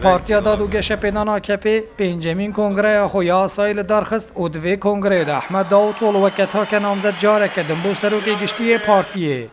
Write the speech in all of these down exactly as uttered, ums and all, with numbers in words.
Partiya Dad û Geşepêdan A K P pêncemîn kongreya xwe ya asayî li dar xist û di vê kongreyê de Ehmed Davutoglu weke take namzet careke din bû serokê giştî yê partiyê.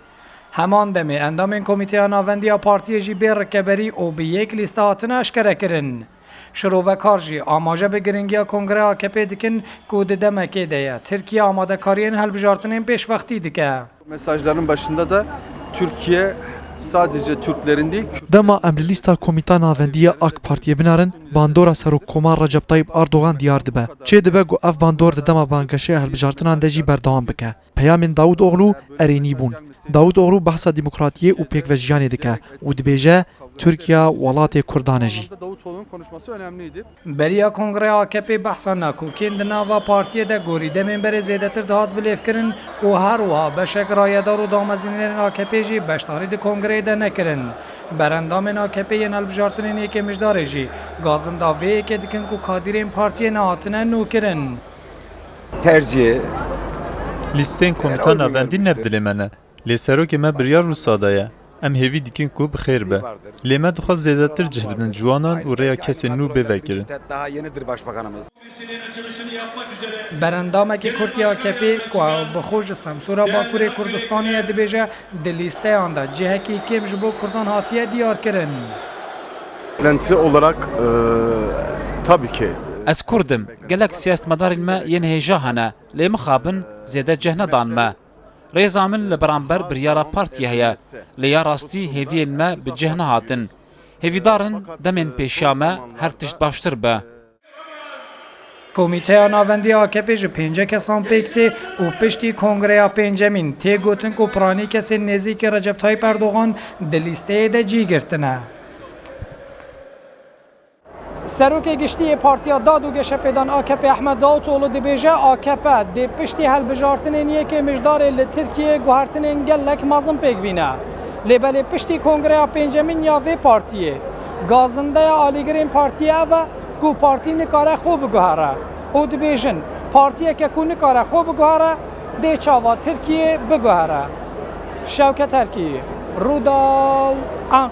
Heman demê endamên Komîteya Navendî ya partiyê jî bê rikeberî û bi yek lîste hatine eşkerekirin. Şirovekar jî amaje bi giringiya kongreya A K P dikin ku di demekê de ye Tirkiye amadekariyên hilbijartinên pêşwextî dike. Mesajların başında da Türkiye sadece Türklerin değil, Kürt- Dema em li lîsta Komîta Navendî ya A K Partiyê binarin, bandora Serokkomar Recep Tayyip Erdogan diyar dibe. Çêdibe ku ev bandor di dema banggeşeya hilbijartinan de jî berdewam bike. Peyamên Davutoglu erênî bûn. Davutoglu behsa demokratiyê û pêkvejiyanê dike û dibêje, Tirkiye welatê Kurdan e jî. Davutoğlu'nun konuşması önemliydi. Beriya Kongreya A K P behsa nakokên di nava partiyê de gorî demên berê zêdetir dihat bilêvkirin û her wiha beşek rayedar û damezînerên A K P jî beşdarî di kongreyê de nekirin. Berendamên A K P yên hilbijartinên yekê Mijdarê jî gazinda vê yekê dikin ku kadîrên partiyê nehatine nûkirin. Tercih. Lîsteyên Komîta Navendî ne bi dilê me ne. Lê serokê me biryar wisa daye. Em hêvî dikin ku bi xêr be. Lê me dixwest zêdetir cih bidin ciwanan û rêya kesên nû bê vekirin. Daha yenidir başbakanımız. Berendamekî Kurd ya A K P ku ew bi xwe ji Semsûra Bakurê Kurdistanê ye dibêje, di lîsteyan de cihekî kêm ji bo Kurdan hatiye diyarkirin. Beklenti olarak, e, tabii ki. Ez Kurd im. Gelek siyasetmedarên me yên hêja hene. Lê mixabin zêde cih nedan me. Rêza min li beramber biryara partiyê heye, lê ya rastî hêviyên me bi cih nehatin. Hêvîdar in demên pêşiya me her tişt baştir be. Komîteya Navendî ya A K P ji pênce kesan pêk tê û piştî kongreya pêncemîn tê gotin ku piranî kesên nêzîkî Recep Tayyip Erdogan di lîsteyê de cî girtine. Serokê Giştî yê Partiya Dad û Geşepêdan A K P Ehmed Davutoğlu dibêje, A K P dê piştî hilbijartinên yekê Mijdarê li Tirkiyeyê guhertinên gelek mezin pêk bîne. Lê belê piştî kongreya pêncemîn ya vê partiyê, gazindeya alîgirên partiyê ev e ku partî nikare xwe biguhere û dibêjin, partiyeke ku nikare xwe biguhere, dê çava Tirkiyê biguhere. Şewket Erkî, Rûdaw, Ankara.